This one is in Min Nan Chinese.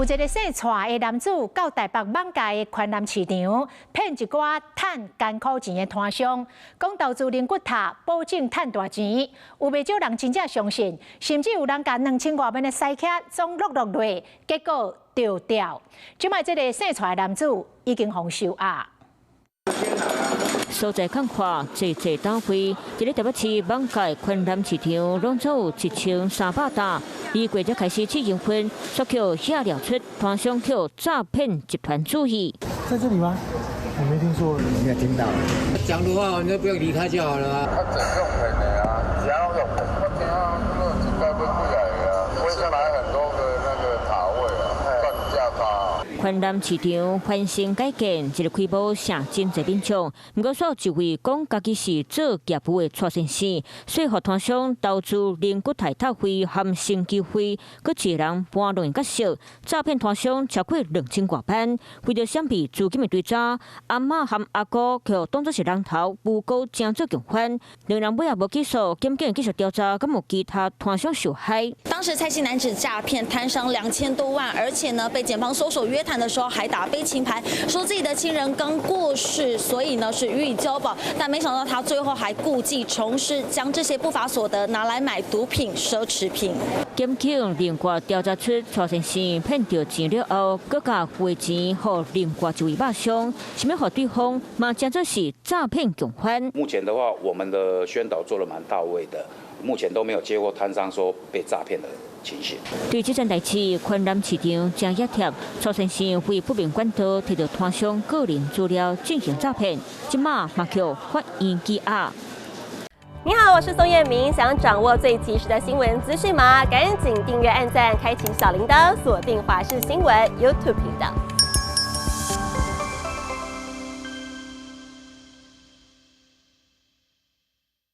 有一个姓蔡的男子到台北艋舺的寬南市場，騙一寡趁艱苦錢的攤商，講投資靈骨塔保證趁大錢，有袂少人真正相信，甚至有人共2000外萬的私卡總落落落，結果著掉。這擺這个姓蔡的男子已經予收押。所在看看，濟濟單位，佇咧台北市艋舺寬南市場，攏總有1300擔。2月才開始試營運，煞予嚇尿出攤商予詐騙集團注意。在這裡嗎？我沒聽說，沒有聽到。講的話，你就不用理他就好了啊。他整用騙的啊，只要用騙，我聽啊，那個應該會過來的啊，我是買很多個那個塔位啊，賺價差。寬南市場翻新改建，一个開幕吸真濟民眾。毋過，煞有一位講家己是做業務的蔡先生，說服攤商投資靈骨塔塔費和升級費，閣一个人搬兩個角色，詐騙攤商超過2000外萬。為著閃避資金的追查，阿嬤和阿姑予當作是人頭，誣告成做共犯。兩人尾仔無起訴，檢警繼續調查，敢有其他攤商受害。當時蔡姓男子詐騙攤商2000多萬，而且呢被檢方搜索約談的時候還打悲情牌，說自己的親人剛過世，所以呢是予以交保。但沒想到他最後還故技重施，將這些不法所得拿來買毒品、奢侈品。檢警另外調查出蔡先生騙著錢了後，閣共匯錢予另外一位肉商，想欲予對方嘛成做是詐騙共犯。目前的話，我們的宣導做得蠻到位的，目前都沒有接獲攤商說被詐騙的情形。對這件代誌，寬南市場真熱貼，蔡先生非不明管道提著攤商個人資料進行詐騙，這馬嘛予法院羈押。你好，我是宋燕明，想掌握最及時的新聞資訊嗎？趕緊訂閱、按讚、開啟小鈴鐺，鎖定華視新聞 YouTube 頻道。